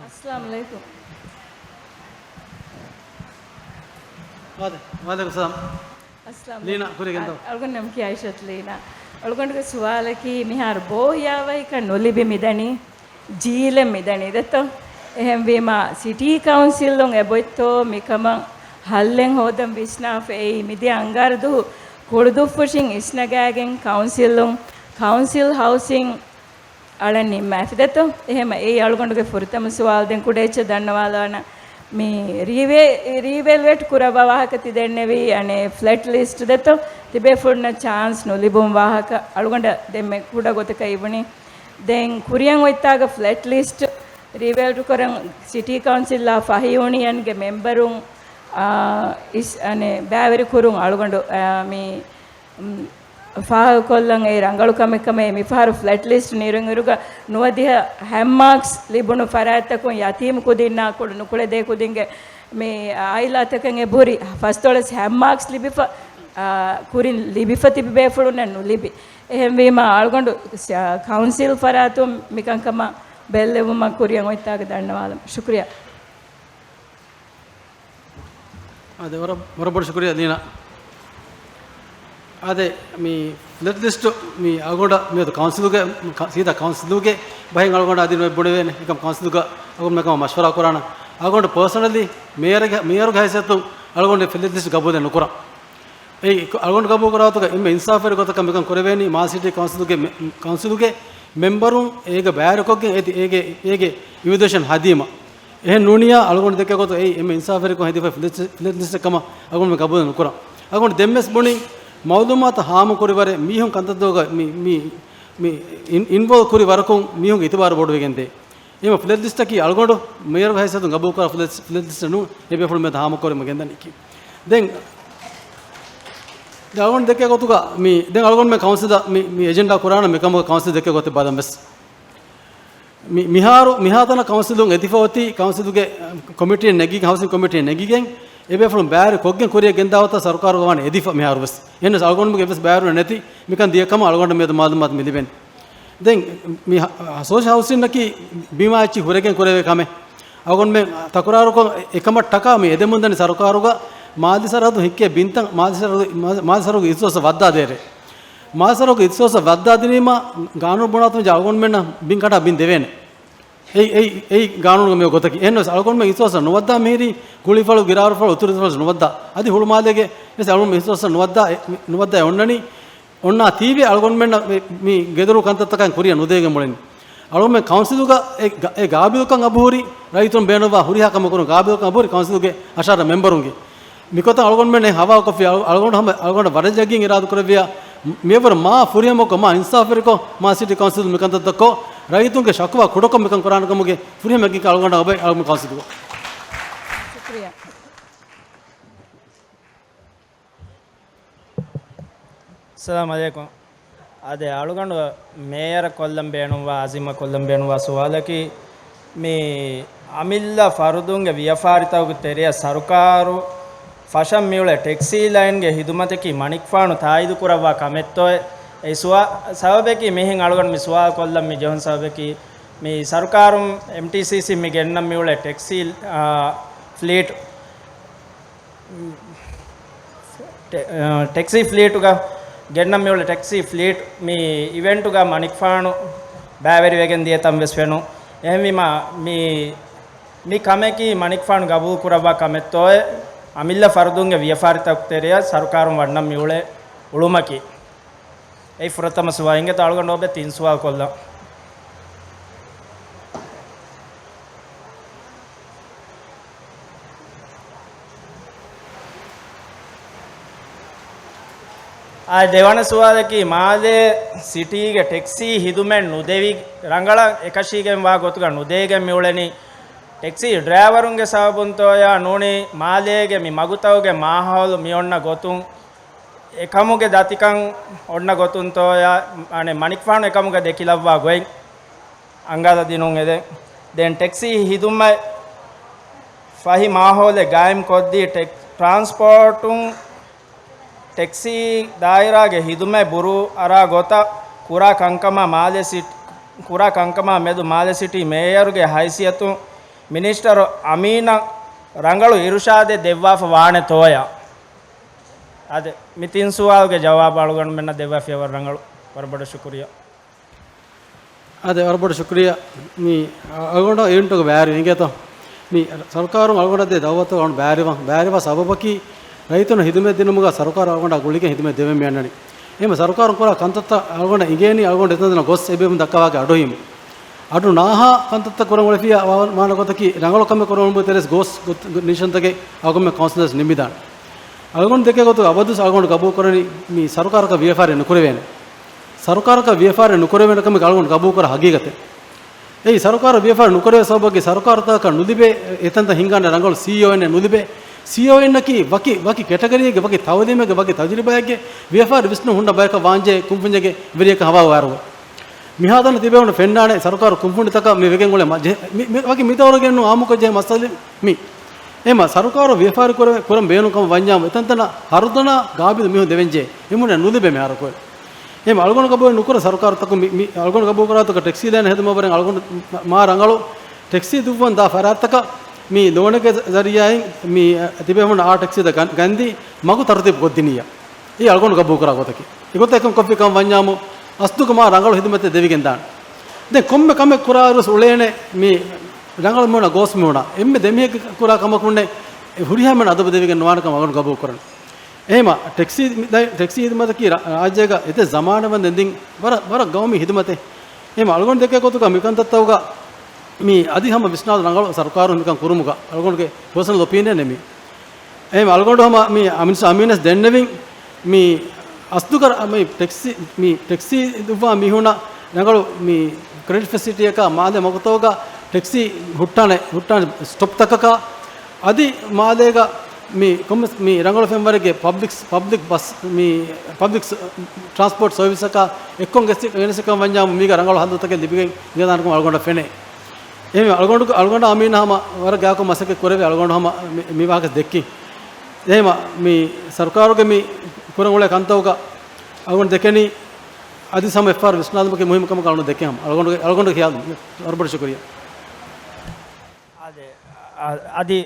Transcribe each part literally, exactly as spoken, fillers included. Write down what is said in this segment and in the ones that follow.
އައްސަލާމު ޢަލައިކުމް. ވާދެ. ވަޢަލައިކުމް ސަލާމް. އައްސަލާމު ލީނާ، ޢަލައިކުމް. ކުރި ގެންދަވާ. އަޅުގަނޑު ނަމަކީ އައިޝަތު ލީނާ. އަޅުގަނޑުގެ ސުވާލަކީ، މިހާރު ބޯހިޔާވަހިކަން ނުލިބި މިދަނީ، ޖީލެއް މިދަނީ ދެއްތޯ؟ އެހެންވީމާ، ސިޓީ ކައުންސިލުން އެބޮތްތޯ މިކަމަށް ހައްލެއް ހޯދަން ވިސްނާފަ އެއީ؟ މިދިޔަ އަންގާރަ ދުހު ކުޅުދުއްފުށިން އިސްނަގާގެން ކައުންސިލުން، ކައުންސިލް ހައުސިން އަޅަން ނިންމާފި ދެއްތޯ؟ އެހެމަ އެއީ އަޅުގަނޑުގެ ފުރަތަމަ ސުވާލު. ދެން ކުޑަ އެއްޗެއް ދަންނަވާލާނަ، މި ރީވޭ-، ރީވެލުއޭޓް ކުރައްވާ ވާހަކަ ތި ދެންނެވީ، އަނެއް ފްލެޓް ލިސްޓް ދެއްތޯ؟ ތިބޭފުޅުންނަށް ޗާންސް ނުލިބުން ވާހަކަ. އަޅުގަނޑަށް ދެންމެ ކުޑަ ގޮތަކަށް އިވުނީ. ދެން ކުރިއަށް އޮތްތާގަ ފްލެޓް ލިސްޓް ރީވެލްޓް ކުރަން ސިޓީ ކައުންސިލްއާ ފަހި ޔޫނިއަންގެ މެމްބަރުން، އާ، އިސް-، އަނެއް ބައިވެރި ކުރުން އަޅުގަނޑު، އާ، މި މް، ފާހަގަކޮށްލަން އެއީ ރަނގަޅު ކަމެއް ކަމޭ. މިފަހަރު ފްލެޓް ލިސްޓް ނީރުން އިރުގަ ނުވަދިހަ ހަތް މާކްސް ލިބުނު ފަރާތްތަކުން ޔަތީމު ކުދިންނާ ކުޑަ ނުކުޅެދޭ ކުދިންގެ މި އާއިލާތަކަށް އެބުރި ފަސްދޮޅަސް ހަތް މާކްސް ލިބިފަ، އާ، ކުރިން ލިބިފަ ތިބި ބޭފުޅުންނަށް ނުލިބި. އެހެންވީމާ، އަޅުގަނޑު ސ-، ކައުންސިލް ފަރާތުން މިކަންކަމަށް ބެއްލެވުމަށް ކުރިއަށް އޮތްތާގަ ދަންނަވާލަން. ޝުކުރިއްޔާ. އާދެ، ވަރަށް، ވަރަށް ބޮޑަށް ޝުކުރިއްޔާ ލީނާ. އާދެ، މި ފްލެޓް ލިސްޓު މި އަޅުގަނޑަށް މިއަދު ކައުންސިލުގެ، ކަ-، ސީދާ ކައުންސިލުގެ ބަހެއް އަޅުގަނޑަށް އަދި ނުއެއް ބުނެވޭނެ. އެކަމް ކައުންސިލުގަ އަޅުގަނޑު މިކަމަށް މަޝްވަރާ ކުރާނަ. އަޅުގަނޑު ޕާސަނަލީ މޭޔަރުގެ، މޭޔަރުގެ ހައިސިއްޔަތުން އަޅުގަނޑު ފްލެޓް ލިސްޓް ގަބޫލެއް ނުކުރަން. އެއީ އަޅުގަނޑު ގަބޫލު ކުރާ ގޮތުގަ އެންމެ އިންސާފުވެރި ގޮތަކަށް މިކަން ކުރެވޭނީ، މާލެ ސިޓީ ކައުންސިލުގެ މެ-، ކައުންސިލުގެ މެމްބަރުން އޭގަ ބައިވެރިކޮށްގެން އޭތި އޭގެ، އޭގެ އިވެލުއޭޝަން ހަދީމަ. އެހެން ނޫނިއްޔާ އަޅުގަނޑު ދެކޭ ގޮތު އެއީ އެންމެ އިންސާފުވެރިކޮށް ހެދިފައި ފްލެޓް، ފްލެޓް ލިސްޓެއް ކަމަށް އަޅުގަނޑު މި ގަބޫލު ނުކުރަން. އަޅުގަނޑު ދެންވެސް ބުނި، މައުލޫމާތު ހާމަކުރި ވަރެއް މީހުން ކަންތައްތަކުގަ މި، މި، މި އިން-، އިންވޮލްވް ކުރި ވަރަކުން މީހުންގެ އިތުބާރު ބޮޑުވެގެންދޭ. އެހެންވީމަ ފްލެޓް ލިސްޓަކީ އަޅުގަނޑު މޭޔަރުގެ ހައިސިއްޔަތުން ގަބޫލު ކުރާ ފްލެޓް، ފްލެޓް ލިސްޓެއް ނޫން. އެ ބޭފުޅުން މިއަދު ހާމަކުރަމުން ގެންދަނީކީ. ދެން، ދެން އަޅުގަނޑު ދެކޭ ގޮތުގަ މި، ދެން އަޅުގަނޑުމެން ކައުންސިލަށް މި، މި އެޖެންޑާ ކުރާނަ މިކަމުގަ ކައުންސިލް ދެކޭ ގޮތެއް ބަލަން ވެސް. މި، މިހާރު، މިހާތަނަށް ކައުންސިލުން އެދިފަ އޮތީ، ކައުންސިލުގެ ކޮމިޓީއެއް ނެގި، ހައުސިން ކޮމިޓީއެއް ނެގިގެން، އެ ބޭފުޅުން ބައިވެރި ކޮށްގެން ކުރިއަށް ގެންދާ ހުއްޓާ ސަރުކާރުގަ ވާނެ އެދިފަ މިހާރު ވެސް. އެހެނަސް އަޅުގަނޑުމެންގެ އެއްވެސް ބައިވެރިވުމެއް ނެތި މިކަން ދިޔަ ކަމަށް އަޅުގަނޑަށް މިއަދު މައުލޫމާތު މި ލިބެނީ. ދެން މި ހަ-، ހަ-، ސޯޝަލް ހައުސިންއަކީ ބިމާ އެއްޗިހި ހުރެގެން ކުރެވޭ ކަމެއް. އަޅުގަނޑުމެން ތަކުރާރުކޮށް އެކަމަށް ޓަކާ މި އެދެމުންދަނީ ސަރުކާރުގަ މާލެ ސަރަހައްދު ހިއްކޭ ބިންތައް މާލެ ސަރަހައްދު، މާ-، މާލެ ސަރަހައްދުގެ އިސްވަސަށް ވައްދާދޭރޭ. މާލެ ސަރަހައްދުގެ އިސްވަސަށް ވައްދާދިނީމަ ގާނޫނު ބުނާތަން ޖާ އަޅުގަނޑުމެންނަށް ބިން ކަނޑާ ބިން ދެވޭނެ. އެއީ، އެއީ، އެއީ ގާނޫނުގެ މި ގޮތަކީ. އެހެންވެސް އަޅުގަނޑުމެން އިސްވަސަށް ނުވައްދާ މިހިރީ ގުޅިފަޅު، ގިރާރުފަޅު، އުތުރު އިސްވަސަށް ނުވައްދާ. އަދި ހުޅުމާލޭގެ ވެސް އަޅުގަނޑުމެން އިސްވަސަށް ނުވައްދާ، އެ، ނުވައްދާ އޮންނަނީ. އޮންނާ ތީވެ އަޅުގަނޑުމެންނަށް މި، މި ގެދޮރު ކަންތައްތަކަށް ކުރިއަށް ނުދޭގެން މުޅިން. އަޅުގަނޑުމެން ކައުންސިލުގަ އެ ގަ-، އެ ގާބިލުކަން އަބުހުރި، ރައްޔިތުން ބޭނުންވާ ހުރިހާ ކަމެއް ކުރުން ގާބިލުކަން އަބުހުރި ކައުންސިލުގެ އަށާރަ މެމްބަރުންގެ. މިކޮތަށް އަޅުގަނޑުމެން އެ ހަވާލުކޮށްފި އަޅު-، އަޅުގަނޑު ހަމަ އަޅުގަނޑަށް ވަރަށް ޖައްގިން އިރާދަކުރެއްވިޔާ، މިއަށްވުރެ މާ ފުރިހަމަކޮށް، މާ އިންސާފުވެރިކޮށް، މާ ސިޓީ ކައުންސިލުން މިކަންތައްތައްކޮށް، ރައްޔިތުންގެ ޝަކުވާ ކުޑަކޮށް މިކަން ކުރާނެ ކަމުގެ ފުރިހަމަ އެއްގެން އަޅުގަނޑަށް އޮބެ އަޅުގަނޑު ކައުންސިލުގަ. ޝުކުރިއްޔާ. އައްސަލާމު ޢަލައިކުމް. އާދެ، އަޅުގަނޑު މޭޔަރަށް ކޮށްލަން ބޭނުންވާ، އަޒިމަށް ކޮށްލަން ބޭނުންވާ ސުވާލަކީ، މި އަމިއްލަ ފަރުދުންގެ ވިޔަފާރިތަކުގެ ތެރެއަށް ސަރުކާރު ފަށަން މިއުޅޭ ޓެކްސީ ލައިންގެ ހިދުމަތަކީ މަނިކުފާނު ތާއީދު ކުރައްވާ ކަމެއްތޯއޭ؟ އެ ސުވާ-، ސަބަބަކީ މިހެން އަޅުގަނޑު މި ސުވާލު ކޮށްލަން މި ޖެހުނު ސަބަބަކީ، މި ސަރުކާރުން އެމްޓީސީސީ މި ގެންނަން މިއުޅޭ ޓެކްސީ، އާ، ފްލީޓް، ޓެ-، އ، ޓެކްސީ ފްލީޓުގަ ގެންނަން މިއުޅޭ ޓެކްސީ ފްލީޓް މި އިވެންޓުގަ މަނިކުފާނު ބައިވެރިވެގެން ދިޔަ ތަން ވެސް ފެނުން. އެހެންވީމާ، މި، މި ކަމަކީ މަނިކުފާނު ގަބޫލު ކުރައްވާ ކަމެއްތޯއޭ؟ އަމިއްލަ ފަރުދުންގެ ވިޔަފާރިތަކުގެ ތެރެއަށް ސަރުކާރުން ވަންނަން މިއުޅޭ އުޅުމަކީ. އެއީ ފުރަތަމަ ސުވާލު. އިނގޭތޯ އަޅުގަނޑު އޮބެ ތިން ސުވާލު ކޮށްލަން. އާ، ދެވަނަ ސުވާލަކީ، މާލޭ ސިޓީގެ ޓެކްސީ ހިދުމަތް ނުދެވި، ރަނގަޅަށް އެކަށީގެން ވާ ގޮތުގަ ނުދޭގެން މިއުޅެނީ، ޓެކްސީ ޑްރައިވަރުންގެ ސަބަބުންތޯޔާ ނޫނީ، މާލޭގެ މި މަގުތަކުގެ މާހައުލު މި އޮންނަ ގޮތުން، އެކަމުގެ ދަތިކަން އޮންނަ ގޮތުންތޯޔާ، އަނެއް މަނިކުފާނު އެކަމުގަ ދެކިލައްވާ ގޮތް އަނގާލަދިނުން އެދެން. ދެން ޓެކްސީ ހިދުމަތް ފަހި މާހައުލެއް ގާއިމް ކޮށްދީ، ޓެކް-، ޓްރާންސްޕޯޓުން ޓެކްސީ ދާއިރާގެ ހިދުމަތް ބުރޫ އަރާ ގޮތަށް ކުރާ ކަންކަމާ މާލެ ސިޓް-، ކުރާ ކަންކަމާ މެދު މާލެ ސިޓީ މޭޔަރުގެ ހައިސިއްޔަތުން މިނިސްޓަރު އަމީނަށް ރަނގަޅު އިރުޝާދެއް ދެއްވާފަ ވާނެ ތޯޔާ؟ އާދެ، މި ތިން ސުވާލުގެ ޖަވާބު އަޅުގަނޑުމެންނަށް ދެއްވާފިޔަވަރު ރަނގަޅު. ވަރަށް ބޮޑަށް ޝުކުރިއްޔާ. އާދެ، ވަރަށް ބޮޑަށް ޝުކުރިއްޔާ. މި އަޅުގަނޑަށް އިވެންޓުގެ ބައިވެރިވެ އިނގޭތޯ. މި ސަރުކާރުން އަޅުގަނޑަށް ދޭ ދައުވަތު އަޅުގަނޑު ބައިވެރިވާ، ބައިވެރިވާ ސަބަބަކީ ރައްޔިތުންނަށް ހިދުމަތް ދިނުމުގަ ސަރުކާރު އަޅުގަނޑާ ގުޅިގެން ހިދުމަތް ދެވެން މި އަންނަނީ. އެހެންވެ ސަރުކާރުން ކުރާ ކަންތައްތައް އަޅުގަނޑަށް އިނގޭނީ އަޅުގަނޑު އެތަންތަނަށް ގޮސް އެ ބޭފުޅުން ދައްކަވާގެން އަޑުއިވުމުން. އަޑު ނާހާ ކަންތައްތައް ކުރަން އުޅެފިއްޔާ ވާނެ ގޮތަކީ ރަނގަޅު ކަމެއް ކުރަން އުޅުމުގެ ތެރޭސް ގޯސް ނިޝަންތަކެއް އަޅުގަނޑުމެން ކައުންސިލަރސް ނިންމިދާނެ. އަޅުގަނޑު ދެކޭ ގޮތުގަ އަބަދުވެސް އަޅުގަނޑު ގަބޫލު ކުރަނީ މި ސަރުކާރަކަށް ވިޔަފާރި ނުކުރެވޭނެ. ސަރުކާރަކަށް ވިޔަފާރި ނުކުރެވޭނެ ކަމެއް އަޅުގަނޑު ގަބޫލު ކުރާ ހަގީގަތެއް. އެއީ ސަރުކާރަށް ވިޔަފާރި ނުކުރެވޭ ސަބަބަކީ ސަރުކާރުތަކަކަށް ނުލިބޭ އެތަންތަން ހިންގާނެ ރަނގަޅު ސީއީއޯއެއް ނުލިބޭ. ސީއީއޯއެއްނަކީ ވަކި، ވަކި ކެޓަގަރީއެއްގެ، ވަކި ތައުލީމެއްގެ، ވަކި ތަޖުރިބާއެއްގެ ވިޔަފާރި ވިސްނުން ހުންނަ ބަޔަކަށް ވާންޖެހޭ ކުންފުންޏެއްގެ ވެރިޔަކަށް ހަވާލުވާއިރު. މިހާތަނަށް ތިބޭފުޅުން ފެންނާނެ ސަރުކާރު ކުންފުނިތަކަށް މި ވެގެން އުޅޭ މަ-، ޖެ-، މި، މި، ވަކި މި ދައުރުގެ އެންނު އާއްމުކޮށް ޖެހޭ މައްސަލަ މި. އެހެންމަ ސަރުކާރު ވިޔަފާރި ކުރަ-، ކުރަން ބޭނުން ކަމަށް ވަންޏާމު އެތަންތަނަށް ހަރުދަނާ ގާބިލު މީހުން ދެވެންޖެހޭ. އެމީހުންނަށް ނުލިބޭ މިހާރު ކޮއެއް. އެހެންމަ އަޅުގަނޑު ގަބޫލު ނުކުރޭ ސަރުކާރުތަކުން މި، މި އަޅުގަނޑު ގަބޫލު ކުރާތަކަށް ޓެކްސީ ލޭން ހެދުމަށް ވަރަށް އަޅުގަނޑު މަ-، މާ ރަނގަޅު ޓެކްސީ ދުއްވަން ދާ ފަރާތްތަކަށް މި ލޯނެއްގެ ޒަރީއާއިން މި ތިބޭފުޅުން އާ ޓެކްސީތައް ގަން-، ގަންދީ މަގު ތަރުތީބު ކޮށްދިނިއްޔާ. އެ އަޅުގަނޑު ގަބޫލު ކުރާ ގޮތަކީ. އެގޮތަށް އެކަން ކޮށްފި ކަމަށް ވަންޏާމު އަސްލުގަ މާ ރަނގަޅު ހިދުމަތެއް ދެވިގެން ދާނެ. ދެން ކޮންމެ ކަމެއް ކުރާއިރުވެސް އުޅޭނެ މި ރަނގަޅު މީހުންނާ ގޯސް މީހުންނާ. އެންމެ ދެމީހެއްގެ ކުރާ ކަމަކުންނެއް އެ ހުރިހާ މީހުން އަދަބު ދެވިގެން ނުވާނެ ކަމަށް އަޅުގަނޑު ގަބޫލު ކުރަން. އެހެންމަ ޓެކްސީ، ޓެކްސީ ހިދުމަތަކީ ރާ-، ރާއްޖޭގަ އެތައް ޒަމާނެއް ވަންދެން ދިން ވަރަށް، ވަރަށް ގައުމީ ހިދުމަތެއް. އެހެންމަ އަޅުގަނޑު ދެކޭ ގޮތުގަ މިކަންތައްތަކުގަ މި އަދި ހަމަ ވިސްނާލު ރަނގަޅު ސަރުކާރުން މިކަން ކުރުމުގަ އަޅުގަނޑުގެ ޕާސަނަލް އޮޕީނިއަނެއް މި. އެހެން އަޅުގަނޑު ހަމަ މި އަމިން-، އަމީނަސް ދެންނެވިން، މި އަސްލުގަ މި ޓެކްސީ، މި ޓެކްސީ ދުއްވާ މީހުންނަށް ރަނގަޅު މި ކްރެޑިޓް ފެސިލިޓީއަކާ މާލެ މަގުތަކުގަ ޓެކްސީ ހުއްޓާނެ، ހުއްޓާނެ ސްޓޮޕްތަކަކާ އަދި މާލޭގަ މި ކޮންމެސް މި ރަނގަޅު ފެންވަރެއްގެ ޕަބްލިކް، ޕަބްލިކް ބަސް، މި ޕަބްލިކް ޓްރާންސްޕޯޓް ސަރވިސަކާ އެއްކޮށް ގެސި-، ގެނެސިކަން ވަންޏާމު މީގަ ރަނގަޅު ހައްލުތަކެއް ލިބިގެން އިނގޭތާނަކަމަށް އަޅުގަނޑަށް ފެނޭ. އެހެން އަޅުގަނޑު، އަޅުގަނޑާ އަމީނާ ހަމަ ވަރަށް ގާތްކޮށް މަސައްކަތް ކުރެވޭ އަޅުގަނޑު ހަމަ މި، މި ވާހަކަ ދެއްކިން. އެހެން މި ސަރުކާރުގެ މި ކުރަން އުޅޭ ކަންތަކުގަ އަޅުގަނޑު ދެކެނީ އަދި ހަމަ އެއްފަހަރު ވިސްނާލުމަކީ މުހިއްމު ކަމަކަށް އަޅުގަނޑު ދެކެން ހަމަ. އަޅުގަނޑުގެ، އަޅުގަނޑުގެ ޚިޔާލު. ވަރަށް ބޮޑަށް ޝުކުރިއްޔާ. އާދެ، އަ-، އަދި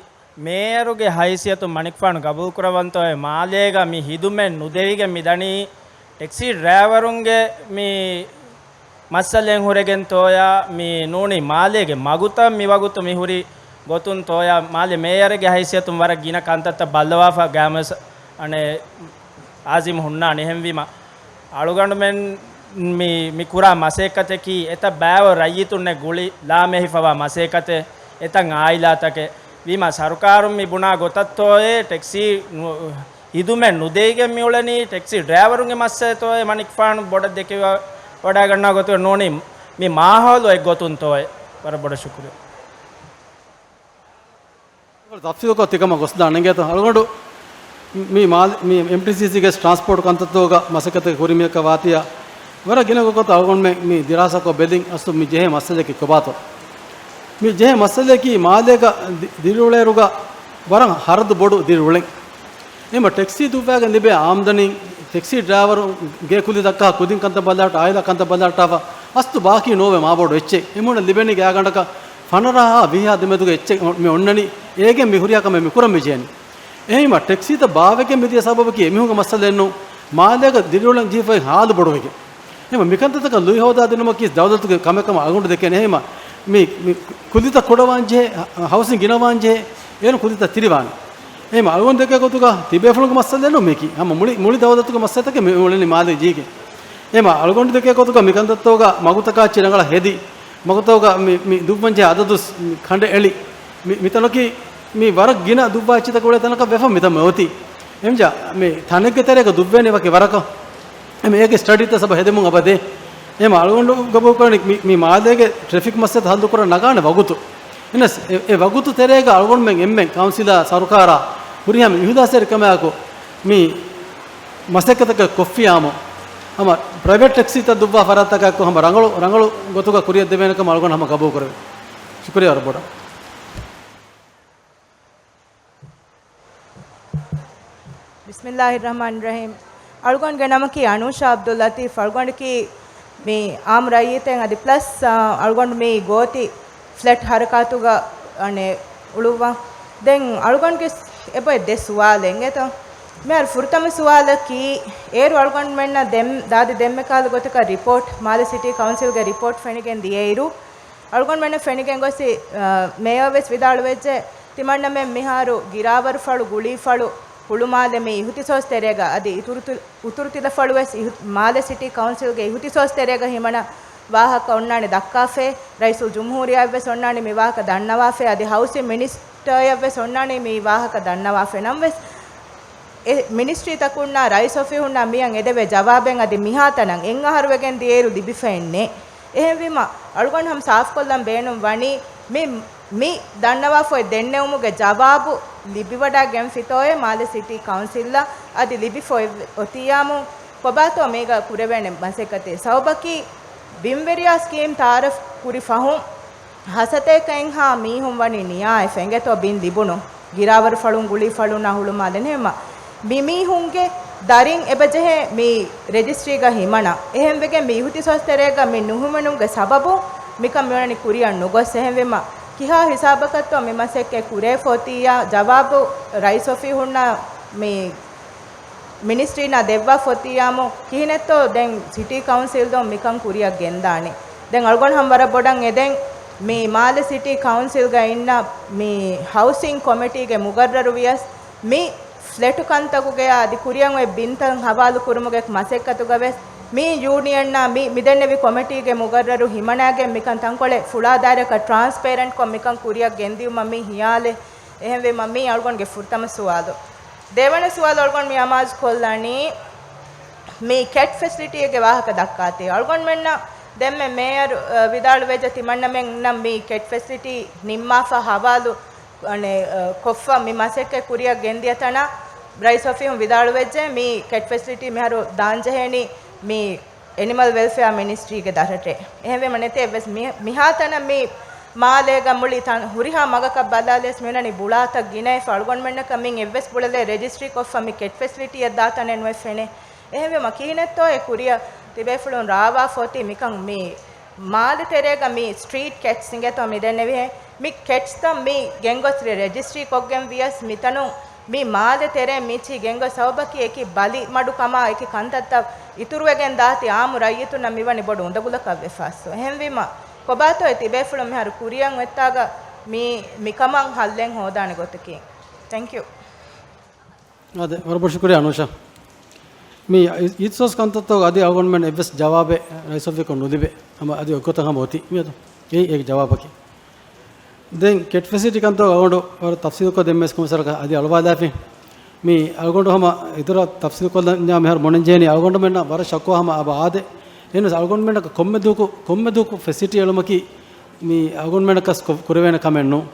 މޭޔަރުގެ ހައިސިއްޔަތުން މަނިކުފާނު ގަބޫލުކުރައްވަންތޯއޭ މާލޭގަ މި ހިދުމަތް ނުދެވިގެން މިދަނީ ޓެކްސީ ޑްރައިވަރުންގެ މި މައްސަލައިން ހުރެގެންތޯޔާ މި ނޫނީ މާލޭގެ މަގުތައް މިވަގުތު މިހުރި ގޮތުންތޯޔާ މާލެ މޭޔަރެއްގެ ހައިސިއްޔަތުން ވަރަށް ގިނަ ކަންތައްތައް ބައްލަވާފަ ގައިމުވެސް އަނެއް އާޒިމް ހުންނާނެ. އެހެންވީމަ އަޅުގަނޑުމެން މި، މި ކުރާ މަސައްކަތަކީ އެތައް ބައިވަރު ރައްޔިތުންނެއް ގުޅި ލާމެހިފަވާ މަސައްކަތެއް، އެތައް އާއިލާތަކެއް. ވީމާ ސަރުކާރުން މި ބުނާ ގޮތަށްތޯއޭ ޓެކްސީ ނު-، ހިދުމަތް ނުދެވިގެން މިއުޅެނީ، ޓެކްސީ ޑްރައިވަރުންގެ މައްސަލަތޯއޭ މަނިކުފާނު ބޮޑަށް ދެކެވި ވަޑައިގަންނަ ގޮތުގަ ނޫނީ މި މާހައުލު އެއްގޮތުންތޯއޭ. ވަރަށް ބޮޑަށް ޝުކުރިއްޔާ. ތަފްސީލުކޮށް ތިކަމަށް ގޮސްދާނެ އިނގޭތޯ. އަޅުގަނޑު މި މާލެ-، މި އެމްޓީސީސީގެ ޓްރާންސޕޯޓް ކަންތައްތަކުގަ މަސައްކަތެއް ކުރި މީހަކަށް ވާތީއާ، ވަރަށް ގިނަ ގޮތަށް އަޅުގަނޑުމެން މި ދިރާސާކޮށް ބެލިން އަސްލު މި ޖެހޭ މައްސަލައަކީ ކޮބާތޯ. މި ޖެހޭ މައްސަލައަކީ މާލޭގަ ދި-، ދިރިއުޅޭއިރުގަ ވަރަށް ހަރަދު ބޮޑު ދިރިއުޅެން. އެހެންމަ ޓެކްސީ ދުއްވާގެން ލިބޭ އާމްދަނީ، ޓެކްސީ ޑްރައިވަރު ގޭ ކުލި ދައްކާ ކުދިން ކަންތައް ބަލާއްޓާ، އާއިލާ ކަންތައް ބަލާއްޓާފަ، އަސްލު ބާކީ ނޯވޭ މާބޮޑު އެއްޗެއް. އެމީހުންނަށް ލިބެނީ ގާތްގަނޑަކަށް ފަނަރަހާ ވިހާ ދެމެދުގެ އެއްޗެއް މި އޮންނަނީ. އޭގެން މި ހުރިހާ ކަމެއް މި ކުރަން މި ޖެހެނީ. އެހެންމަ ޓެކްސީތައް ބާވެގެން މިދިޔަ ސަބަބަކީ އެމީހުންގެ މައްސަލައެއްނޫން، މާލޭގަ ދިރިއުޅެން ޖެހިފައި ހާލު ބޮޑުވެގެން. އެހެންމަ މިކަންތައްތަކަށް ލުއި ހޯދާދިނުމަކީ ދައުލަތުގެ ކަމެއް ކަމަށް އަޅުގަނޑު ދެކޭނެ. އެހެންމަ މި، މި ކުލިތައް ކުޑަވާން ޖެހޭ، ހަ-، ހައުސިން ގިނަވާން ޖެހޭ، އޭރުން ކުލިތައް ތިރިވާނެ. އެހެންމަ އަޅުގަނޑު ދެކޭ ގޮތުގަ ތިބޭފުޅުންގެ މައްސަލައެއް ނޫން މީކީ. ހަމަ މުޅި، މުޅި ދައުލަތުގެ މައްސަލަތަކެއް މި އުޅެނީ މާލޭ ޖީގެ. އެހެންމަ އަޅުގަނޑު ދެކޭ ގޮތުގަ މިކަންތައްތަކުގަ މަގުތަކާ އެއްޗެއް ރަނގަޅަށް ހެދި، މަގުތަކުގަ މި، މި ދުއްވަން ޖެހޭ އަދަދު ސް-، މި ކަނޑައެޅި. މި، މިތަނަކީ މި ވަރަށް ގިނަ ދުއްވާ އެއްޗިތަކެއް އުޅޭ ތަނަކަށް ވެފަ މިތަން މި އޮތީ. އެމްޖާ މި ތަނެއްގެ ތެރޭގަ ދުއްވޭނެ ވަކި ވަރަކަށް. އެމް އޭގެ ސްޓަޑީތައް ސަބަ ހެދެމުން އަބަދޭ. އެމް އަޅުގަނޑު ގަބޫލުކުރަނީ މި، މި މާލޭގެ ޓްރެފިކް މައްސަލަ ހައްލުކުރަން ނަގާނެ ވަގުތު. އެނަސް އެ، އެ ވަގުތު ތެރޭގަ އަޅުގަނޑުމެން އެންމެން ކައުންސިލާ ސަރުކާރާ ހުރިހާ މި އިހުލާސްތެރިކަމާއެކު މި މަސައްކަތަކަށް ކޮށްފިޔާމު، ހަމަ ޕްރައިވެޓް ޓެކްސީތައް ދުއްވާ ފަރާތްތަކާއެކު ހަމަ ރަނގަޅު، ރަނގަޅު ގޮތުގަ ކުރިއަށް ދެވޭނެ ކަމަށް އަޅުގަނޑު ހަމަ ގަބޫލު ކުރެވޭ. ޝުކުރިއްޔާ ވަރަށް ބޮޑަށް. ބިސްމިއްލާހި ރަޙްމާނި ރަޙީމް. އަޅުގަނޑުގެ ނަމަކީ އަނޫޝާ ޢަބްދުއްލަޠީފް. އަޅުގަނޑަކީ މި އާއްމު ރައްޔިތެއް އަދި ޕްލަސް، އާ، އަޅުގަނޑު މި ގޯތި ފްލެޓް ހަރަކާތުގަ އަނެއް އުޅުއްވާ. ދެން އަޅުގަނޑުގެ އެބޮތް ދެ ސުވާލެއް އިނގޭތޯ. މިހާރު ފުރަތަމަ ސުވާލަކީ، އޭރު އަޅުގަނޑުމެންނަށް ދެން ދާދި ދެންމެ ކާލު ގޮތަކަށް ރިޕޯޓް، މާލެ ސިޓީ ކައުންސިލްގެ ރިޕޯޓް ފެނިގެން ދިޔައިރު، އަޅުގަނޑުމެންނަށް ފެނިގެން ގޮސް، އަ، މޭޔަރ ވެސް ވިދާޅުވެއްޖެ، ތިމަންނަމެން މިހާރު ގިރާވަރުފަޅު، ގުޅީފަޅު، ހުޅުމާލެ މި އިހުތިސޯސް ތެރޭގަ އަދި އިތުރު ތި-، އުތުރު ތިލަފަޅު ވެސް އިހު-، މާލެ ސިޓީ ކައުންސިލްގެ އިހުތިސޯސް ތެރޭގަ ހިމަނަ ވާހަކަ އޮންނާނެ ދައްކާފައި، ރައީސުލްޖުމްހޫރިއްޔާއަށް ވެސް އޮންނާނެ މި ވާހަކަ ދަންނަވާފައި، އަދި ހައުސިން މިނިސްޓަރއަށް ވެސް އޮންނާނެ މި ވާހަކަ ދަންނަވާފައި. ނަމަވެސް، އެ މިނިސްޓްރީތަކުންނާ ރައީސް އޮފީހުންނާ މިއަށް އެދެވޭ ޖަވާބެއް އަދި މިހާތަނަށް އެއް އަހަރު ވެގެން ދިޔައިރު ލިބިފައެއް ނެތް. އެހެންވީމަ، އަޅުގަނޑު ހަމަ ސާފުކޮށްލަން ބޭނުން ވަނީ، މި، މި ދަންނަވާފައި ދެންނެވުމުގެ ޖަވާބު ލިބިވަޑައިގެންފިތޯއޭ މާލެ ސިޓީ ކައުންސިލްއަށް އަދި ލިބިފައި އޮތިއްޔާމު ކޮބާތޯ މީގަ ކުރެވޭނެ މަސައްކަތެއް؟ ސަބަބަކީ ބިންވެރިޔާ ސްކީމް ތައާރަފް ކުރި ފަހުން ހަސަތޭކައެއްހާ މީހުން ވަނީ ނިޔާއެފަ އިނގޭތޯ ބިން ލިބުނު. ގިރާވަރުފަޅުން ގުޅީފަޅުންނާ ހުޅުމާލެ ނޭމަ. މި މީހުންގެ ދަރިން އެބަޖެހޭ މި ރެޖިސްޓްރީގަ ހިމަނަ. އެހެންވެގެން މި އިހުތިސޯސް ތެރޭގަ މި ނުހިމެނުމުގެ ސަބަބުން މިކަން މިވަނީ ކުރިއަށް ނުގޮސް. އެހެންވީމަ، ކިހާ ހިސާބަކަށްތޯ މި މަސައްކަތް ކުރެވިފަ އޮތިއްޔާ ޖަވާބު ރައީސް އޮފީހުންނާ މި މިނިސްޓްރީންނާ ދެއްވާފަ އޮތިއްޔާމު ކިހިނެއްތޯ ދެން ސިޓީ ކައުންސިލްދޯ މިކަން ކުރިއަށް ގެންދާނީ؟ ދެން އަޅުގަނޑު ހަމަ ވަރަށް ބޮޑަށް އެދެން މި މާލެ ސިޓީ ކައުންސިލްގަ އިންނަ މި ހައުސިން ކޮމިޓީގެ މުގައްރަރު ވިޔަސް މި ފްލެޓު ކަންތަކުގެޔާ އަދި ކުރިއަށް އޮތް ބިންތައް ހަވާލު ކުރުމުގެ މަސައްކަތުގަ ވެސް މި ޔޫނިއަންނާ މި، މި ދެންނެވި ކޮމިޓީގެ މުގައްރަރު ހިމަނާގެން މިކަން ތަންކޮޅެއް ފުޅާ ދާއިރަކަށް ޓްރާންސްޕޭރެންޓްކޮށް މިކަން ކުރިއަށް ގެންދިއުމަށް މި ހިޔާލެއް. އެހެންވީމަ މީ އަޅުގަނޑުގެ ފުރަތަމަ ސުވާލު. ދެވަނަ ސުވާލު އަޅުގަނޑު މި އަމާޒު ކޮށްލަނީ މި ކެޓް ފެސިލިޓީގެ ވާހަކަ ދައްކާތީ. އަޅުގަނޑުމެންނަށް ދެންމެ މޭޔަރު، އަ، ވިދާޅުވެއްޖެ ތިމަންނަމެންނަށް މި ކެޓް ފެސިލިޓީ ނިންމާފަ ހަވާލު، އަނެ، އަ، ކޮށްފަ މި މަސައްކަތް ކުރިއަށް ގެންދިޔަ ތަނަށް ރައީސް އޮފީހުން ވިދާޅުވެއްޖެ މި ކެޓް ފެސިލިޓީ މިހާރު ދާންޖެހޭނީ މި އެނިމަލް ވެލްފެއާ މިނިސްޓްރީގެ ދަށަށޭ. އެހެންވީމަ ނެތޭ އެއްވެސް މި-، މިހާތަނަށް މި މާލޭގަ މުޅި ތަން ހުރިހާ މަގަކަށް ބަލާލިޔަސް މިއޮންނަނީ ބުޅާތައް ގިނައިފަ. އަޅުގަނޑުމެންނަކަށް މިން އެއްވެސް ބުޅަލެއް ރެޖިސްޓްރީ ކޮށްފަ މި ކެޓް ފެސިލިޓީއަށް ދާ ތަނެއް ނުވެ ފެނޭ. އެހެންވީމަ ކިހިނެއްތޯ އެ ކުރިއަށް ތިބޭފުޅުން ރާވާފަ އޮތީ މިކަން މި މާލެ ތެރޭގަ މި ސްޓްރީޓް ކެޓްސް އިނގޭތޯ މި ދެންނެވިހެން. މި ކެޓްސްތައް މި ގެންގޮސް ރެ-، ރެޖިސްޓްރީ ކޮށްގެން ވިޔަސް މިތަނުން މި މާލެ ތެރޭ މިޗި ގެންގޮސް ސަބަބަކީ އެކި ބަލި މަޑު ކަމާ އެކި ކަންތައްތައް އިތުރުވެގެން ދާތީ އާއްމު ރައްޔިތުންނަށް މިވަނީ ބޮޑު އުނދަގުލަކަށް ވެފަސްސު. އެހެންވީމަ ކޮބާތޯ އެ ތިބޭފުޅުން މިހާރު ކުރިއަށް އޮތްތާގަ މި، މިކަމަށް ހައްލެއް ހޯދާނެ ގޮތަކީ. ތެންކް ޔޫ. އާދެ، ވަރަށް ބޮޑަށް ޝުކުރިއްޔާ އަނޫޝާ. މި އި-، އިހްތިސޯސް ކަންތައްތަކުގަ އަދި އަޅުގަނޑުމެން އެއްވެސް ޖަވާބެއް ރައީސް އޮފީހަކުން ނުލިބޭ. ހަމަ އަދި އޮތްގޮތަށް ހަމަ އޮތީ. މިއަދު އެއީ އޭގެ ޖަވާބަކީ. ދެން ކެޓް ފެސިލިޓީ ކަންތައް އަޅުގަނޑު ވަރަށް ތަފްސީލުކޮށް ދެންމެސް ކޮންމެސް ވަރަކަށް އަދި އަޅުވާލާފިން. މި އަޅުގަނޑު ހަމަ އިތުރަށް ތަފްސީލުކޮށްލަންޏާ މިހާރު ބުނަންޖެހެނީ އަޅުގަނޑުމެންނަށް ވަރަށް ޝަކުވާ ހަމަ އަބަ އާދެ. އެހެނަސް އަޅުގަނޑުމެންނަކަށް ކޮންމެ ދުވަހަކު، ކޮންމެ ދުވަހަކު ފެސިލިޓީ އެޅުމަކީ މި އަޅުގަނޑުމެންނަކަސް ކޮ-، ކުރެވޭނެ ކަމެއް ނޫން.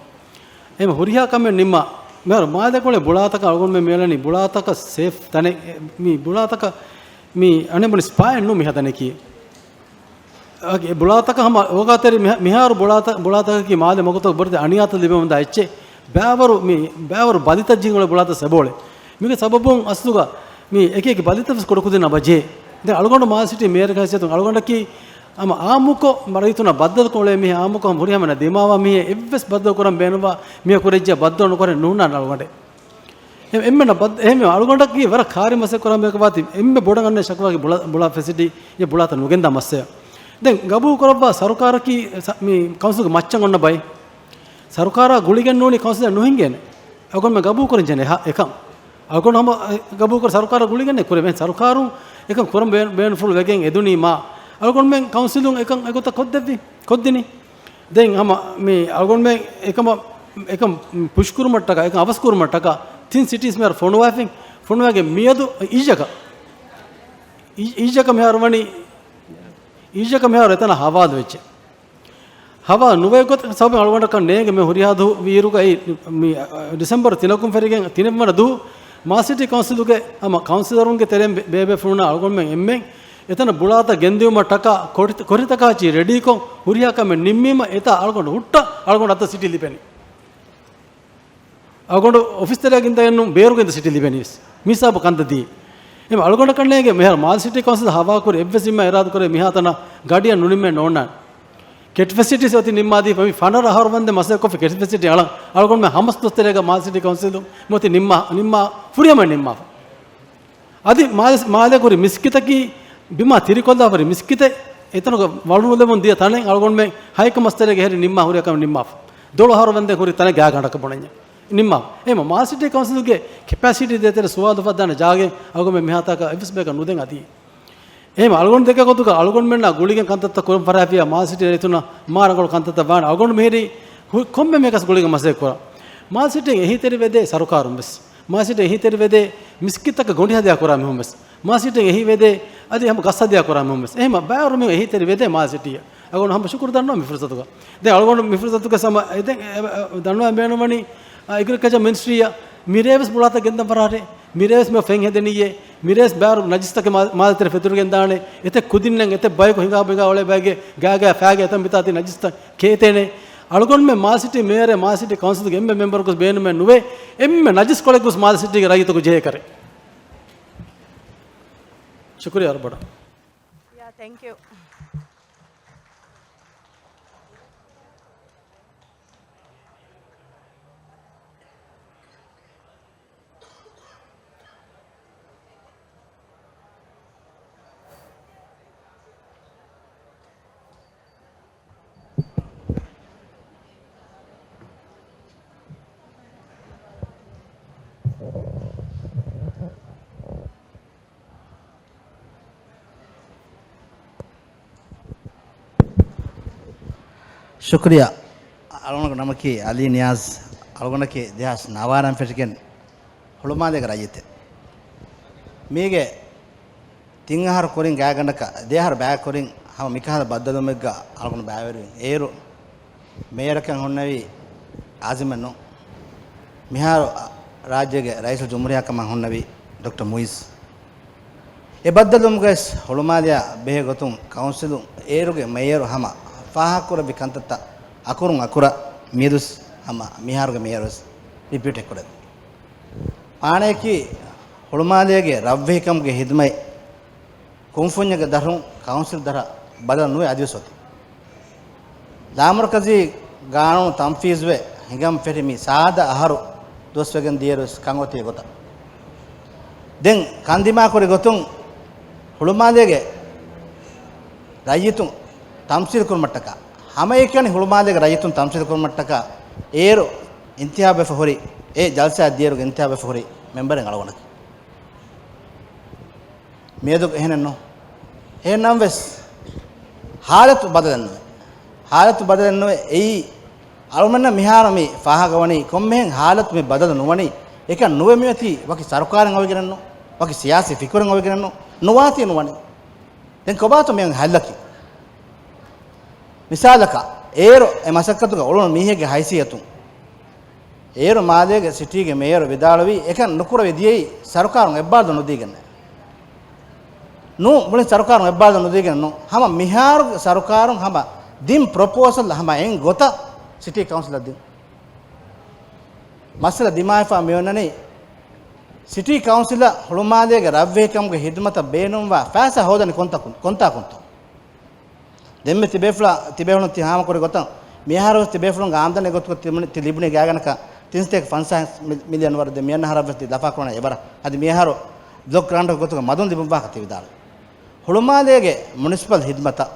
އެހެން ހުރިހާ ކަމެއް ނިންމާ، މިހާރު މާލެ ކުޅޭ ބުޅާތަކަށް އަޅުގަނޑުމެން މިއަޅަނީ ބުޅާތަކަށް ސޭފް ތަނެއް، މި ބުޅާތަކަށް މި އަނެއް ބުނި ސްޕާއެއް ނޫން މި ހަދަނީކީ. އަގެ، ބުޅާތަކަށް ހަމަ އޯގާތެރި މިހާ-، މިހާރު ބުޅާތަ-، ބުޅާތަކަކީ މާލެ މަގުތައް ބޮޑެތި އަނިޔާތައް ލިބެމުންދާ އެއްޗެއް. ބައިވަރު މި، ބައިވަރު ބަލިތައް ޖިހިގެން އުޅޭ ބުޅާތައް ސެބޯޅެ. މީގެ ސަބަބުން އަސްލުގަ މި އެކި އެކި ބަލިތައް ވެސް ކުޑަކުދިން އަބަ ޖެހޭ. ދެން އަޅުގަނޑު މާލެ ސިޓީ މޭޔަރެއްގެ ހައިސިއްޔަތުން އަޅުގަނޑަކީ ހަމަ އާއްމުކޮށް ރައްޔިތުންނާ ބައްދަލުކޮށް އުޅޭ މީހެއް، އާއްމުކޮށް ހަމަ ހުރިހާ މީހުންނަށް ދިމާވާ މީހެއް، އެއްވެސް ބައްދަލު ކުރަން ބޭނުންވާ މީހަކު ކުރެއްޖެ ބައްދަލު ނުކުރެ ނުހުންނާނެ އަޅުގަނޑެއް. އެ-، އެންމެނަށް ބައް-، އެހެންވީމަ އަޅުގަނޑަކީ ވަރަށް ކާރި މަސައްކަތް ކުރާ މީހަކަށް ވާތީ އެންމެ ބޮޑަށް އަންނަ ޝަކުވާގެ ބުޅާ-، ބުޅާ ފެސިލިޓީ އެ ބުޅާތައް ނުގެންދާ މައްސަލަ. ދެން ގަބޫލު ކުރައްވާ ސަރުކާރަކީ ސަ-، މި ކައުންސިލްގެ މައްޗަށް އޮންނަ ބައެއް. ސަރުކާރާ ގުޅިގެން ނޫނީ ކައުންސިލަށް ނުހިނގޭނެ. އަޅުގަނޑުމެން ގަބޫލު ކުރަން ޖެހޭ އެހާ އެކަން. އަޅުގަނޑު ހަމަ ގަބޫލު ކުރ ސަރުކާރާ ގުޅިގެން ކުރެވޭ. ސަރުކާރުން އެކަން ކުރަން ބޭ-، ބޭނުންފުޅު ވެގެން އެދުނީ މާ. އަޅުގަނޑުމެން ކައުންސިލުން އެކަން އެގޮތަށް ކޮށްދެއްވި، ކޮށްދިނީ. ދެން ހަމަ މި އަޅުގަނޑުމެން އެކަމަށް، އެކަން ޕުޝް ކުރުމަށްޓަކާ، އެކަން އަވަސް ކުރުމަށްޓަކާ، ތިން ސިޓީސް މިހާރު ފޮނުވާފިން، ފޮނުވާގެން މިއަދު އިއްޔަކަށް، އި-، އިއްޔަކަށް މިހާރު ވަނީ، އިއްޔަކަށް މިހާރު އެތަނަށް ހަވާލު ވެއްޖެ. ހަވާލު ނުވޭ ގޮތަށް ސަބަބެއް އަޅުގަނޑަކަށް ނޭނގެ މި ހުރިހާ ދުވަހު ވީއިރުގައި މި، އަ، ޑިސެމްބަރު ތިނަކުން ފެށިގެން ތިނެއްވަނަ ދުވަހު މާލެ ސިޓީ ކައުންސިލުގެ ހަމަ ކައުންސިލަރުންގެ ތެރެއިން ބޭ-، ބޭބޭފުޅުންނާ އަޅުގަނޑުމެން އެންމެން އެތަނަށް ބުޅާތައް ގެންދިއުމަށްޓަކާ ކޮޓި-، ކޮޓަރިތަކާ ޗި ރެޑީކޮށް ހުރިހާ ކަމެއް ނިންމީމަ އެތާ އަޅުގަނޑު ހުއްޓަށް އަޅުގަނޑަށް ސިޓީ ލިބެނީ. އަޅުގަނޑު އޮފީސް ތެރެއަށް ގެންދަން ނޫން ބޭރުގަ އިންދަ ސިޓީ ލިބެނީ ވެސް. މި ހިސާބު ކަންތައް ދިޔައީ. އެހެން އަޅުގަނޑަކަށް ނޭނގެ މިހާރު މާލެ ސިޓީ ކައުންސިލް ހަވާ ކުރި އެއްވެސް ޒިންމާ އިރާދަ ކުރޭ މިހާތަނަށް ގަޑިއަށް ނުނިންމެ ނޯންނާނެ. ކެޕަސިޓީސް އޮތީ ނިންމާދީފަ. މި ފަނަރަ އަހަރު ވަންދެން މަސައްކަތްކޮށްފި ކެޕަސިޓީ އަޅަން، އަޅުގަނޑުމެން ހަމަސް ދުވަސް ތެރޭގަ މާލެ ސިޓީ ކައުންސިލުން މިއޮތީ ނިންމާ، ނިންމާ، ފުރިހަމަ ނިންމާފަ. އަދި މާލެ، މާލެ ކުރި މިސްކިތަކީ ބިމާ ތިރިކޮށްލާފަ ހުރި މިސްކިތެއް، އެތަނުގަ ވަޅުލެވުން ދިޔަ ތަނެއް އަޅުގަނޑުމެން ހަތް އެކަރު މަސް ތެރޭގަ ހެރި ނިންމާ ހުރި އެކަމަށް ނިންމާފަ. ދޮޅު އަހަރު ވަންދެން ހުރި ތަނެއް ގާގަނޑަކަށް ބުނަންޏާ ނިންމާފަ. އެހެންމަ މާލެ ސިޓީ ކައުންސިލުގެ ކެޕަސިޓީ ދޭތެރޭ ސުވާލު އުފައްދާނެ ޖާގައެއް އަޅުގަނޑުމެން މިހާތަކަށް އެއްވެސް ބަޔަކަށް ނުދޭން އަދި. އެހެންމަ އަޅުގަނޑު ދެކޭ ގޮތުގަ އަޅުގަނޑުމެންނާ ގުޅިގެން ކަންތައްތައް ކުރަން ފަށާފިއްޔާ މާލެ ސިޓީ ރައްޔިތުންނަށް މާ ރަނގަޅު ކަންތައްތައް ވާނެ. އަޅުގަނޑު މިހިރީ ހު-، ކޮންމެ މީހަކަސް ގުޅިގެން މަސައްކަތް ކުރަން. މާލެ ސިޓީން އެހީތެރިވެދޭ ސަރުކާރުން ވެސް. މާލެ ސިޓީން އެހީތެރިވެދޭ މިސްކިތްތަކަށް ގޮނޑި ހަދާ ކުރާ މީހުން ވެސް. މާލެ ސިޓީން އެހީވެދޭ އަދި ހަމަ ގަސް ހަދާ ކުރާ މީހުން ވެސް. އެހެންމަ ބައިވަރު މީހުން އެހީތެރިވެދޭ މާލެ ސިޓީއަށް. އަޅުގަނޑު ހަމަ ޝުކުރު ދަންނަވަން މި ފުރުސަތުގަ. ދެން އަޅުގަނޑު މި ފުރުސަތުގަ ސަމަ-، އެ ދެން އެ-، އެ-، ދަންނަވަން ބޭނުންވަނީ، އާ، އެގްރިކަލްޗަރ މިނިސްޓްރީއަށް މިރޭވެސް ބުޅާތައް ގެންދަން ފަށާށޭ. މިރޭވެސް މި ފެން ހެދެނީއޭ. މިރޭވެސް ބައިވަރު ނަޖިސްތަކެއް މާ-، މާލެ ތެރެ ފެތުރިގެން ދާނެ. އެތައް ކުދިންނެއް އެތައް ބަޔަކު ހިނގާ ބިނގާ އުޅޭ ބައެއްގެ ގާގާ ފާގާ އެތަން މިތާ ތި ނަޖިސްތައް ކޭތޭނެ. އަޅުގަނޑުމެން މާލެ ސިޓީ މޭޔަރެއް، މާލެ ސިޓީ ކައުންސިލްގެ އެންމެ މެމްބަރަކުވެސް ބޭނުމެއް ނުވޭ. އެންމެ ނަޖިސް ކޮޅެއްގެވެސް މާލެ ސިޓީގެ ރައްޔިތަކު ޖެހޭ ކަރެއް. ޝުކުރިއްޔާ ވަރަށް ބޮޑަށް. Yeah, thank you. ޝުކުރިއްޔާ. އަޅުގަނޑުގެ ނަމަކީ އަލީ ނިޔާޒް. އަޅުގަނޑަކީ ދެހާސް ނަވާރަން ފެށިގެން ހުޅުމާލޭގެ ރައްޔިތެއް. މީގެ ތިން އަހަރު ކުރިން ގާތްގަނޑަކަށް، ދެ އަހަރު ބައި ކުރިން ހަމަ މިކަހަލަ ބައްދަލުވުމެއްގަ އަޅުގަނޑު ބައިވެރިވިން. އޭރު މޭޔަރަކަށް ހުންނެވީ އާޒިމެއް ނޫން. މިހާރު ރާއްޖޭގެ ރައީސުލްޖުމްހޫރިއްޔާ ކަމަށް ހުންނެވީ ޑޮކްޓަރ މުއިއްޒު. އެ ބައްދަލުވުމުގައި ހުޅުމާލެއާ ބެހޭ ގޮތުން ކައުންސިލުން އޭރުގެ މޭޔަރު ހަމަ ފާހަގަކުރެއްވި ކަންތައްތައް އަކުރުން އަކުރަށް މިއަދުވެސް ހަމަ މިހާރުގެ މޭޔަރުވެސް ރިޕީޓެއް ކުރޭ. މާނަޔަކީ ހުޅުމާލޭގެ ރަށްވެހިކަމުގެ ހިދުމަތް ކުންފުންޏެއްގެ ދަށުން ކައުންސިލް ދަށަށް ބަދަލު ނުވެ އަދިވެސް އޮތީ. ލާމަރުކަޒީ ގާނޫނު ތަންފީޒުވެ ހިނގަން ފެށި މި ސާދަ އަހަރު ދުވަސްވެގެން ދިޔައިރުވެސް ކަން އޮތީ ގޮތަށް. ދެން ކަންދިމާކުރި ގޮތުން ހުޅުމާލޭގެ ރައްޔިތުން ތަމްސީލް ކުރުމަށްޓަކާ، ހަމައެކަނި ހުޅުމާލޭގެ ރައްޔިތުން ތަމްސީލް ކުރުމަށްޓަކާ އޭރު އިންތިހާބުވެފަ ހުރި އެ ޖަލްސާއަށް ދިޔައިރުގެ އިންތިހާބުވެފަ ހުރި މެމްބަރެއް އަޅުގަނޑަކީ. މިއަދު އެހެނެއް ނޫން. އެހެން ނަމަވެސް، ހާލަތު ބަދަލެއް ނުވޭ. ހާލަތު ބަދަލެއް ނުވޭ. އެއީ، އަޅުމެންނަށް މިހާރު މި ފާހަގަވަނީ ކޮންމެހެން ހާލަތު މި ބަދަލު ނުވަނީ، އެކަން ނުވެ މިއޮތީ ވަކި ސަރުކާރެއް އޮވެގެނެއް ނޫން، ވަކި ސިޔާސީ ފިކުރެއް އޮވެގެނެއް ނޫން، ނުވާތީ ނުވަނީ. ދެން ކޮބާތޯ މިއަން ހައްލަކީ؟ މިސާލަކަށް، އޭރު އެ މަސައްކަތުގަ އުޅުނު މީހެއްގެ ހައިސިއްޔަތުން، އޭރު މާލޭގެ ސިޓީގެ މޭޔަރު ވިދާޅުވީ، އެކަން ނުކުރެވި ދިޔައީ ސަރުކާރުން އެއްބާރުލުން ނުދީގެންނޭ. ނޫން، މުޅިން ސަރުކާރުން އެއްބާރުލުން ނުދީގެން ނޫން. ހަމަ މިހާރު ސަރުކާރުން ހަމަ ދިން ޕްރޮޕޯސަލް ހަމަ އެއް ގޮތަށް ސިޓީ ކައުންސިލަށް ދިން. މައްސަލަ ދިމާވެފަ މިއޮންނަނީ، ސިޓީ ކައުންސިލަށް ހުޅުމާލޭގެ ރަށްވެހިކަމުގެ ހިދުމަތަށް ބޭނުންވާ ފައިސާ ހޯދަނީ ކޮންތާކުން-، ކޮންތާކުންތޯ؟ ދެންމެ ތިބޭފުޅާ، ތިބޭފުޅުން ތި ހާމަކުރި ގޮތަށް، މިއަހަރުވެސް ތިބޭފުޅުންގެ އާމްދަނީ ގޮތުގަ ތި ލިބުނީ ގާތްގަނޑަކަށް ތިން ސަތޭކަ ފަންސާސް މި-، މިލިއަން ވަރަށް. ދެން މިއަންނަ އަހަރަށްވެސް ތި ލަފާކުރަނީ އެވަރަށް. އަދި މިއަހަރު ބްލޮކް ގްރާންޓުގެ ގޮތުގަ މަދުން ލިބުން ވާހަކަ ތި ވިދާޅުވި. ހުޅުމާލޭގެ މުނިސިޕަލް ހިދުމަތަށް